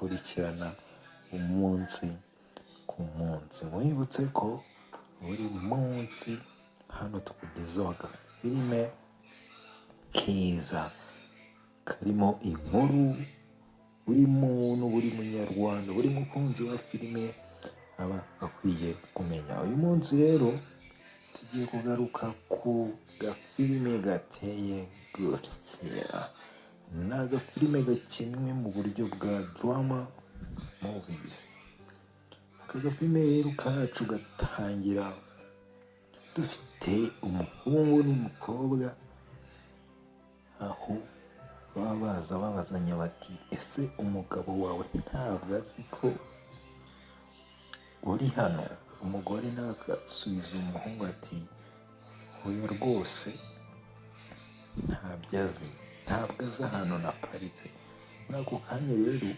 udukurikirana umunsi ku munsi. Mwibutse ko buri munsi hano tukugezaho agafilime keza karimo inkuru buri muntu, buri munyarwanda, buri mukunzi wa filime aba akwiye kumenya. Uyu munsi rero tugiye kugaruka ku gafilime gateye gutya. Ni agafilime gakinwe mu buryo bwa drama movies. Aka gafilime rero kacu gatangira dufite umuhungu n'umukobwa, aho baba baza babazanya bati: "Ese umugabo wawe ntabwo azi ko uri hano?" Umugore nawe agasubiza umuhungu ati: "Oya rwose, ntabyo azi, ntabwo azi ahantu naparitse." Muri ako kanya rero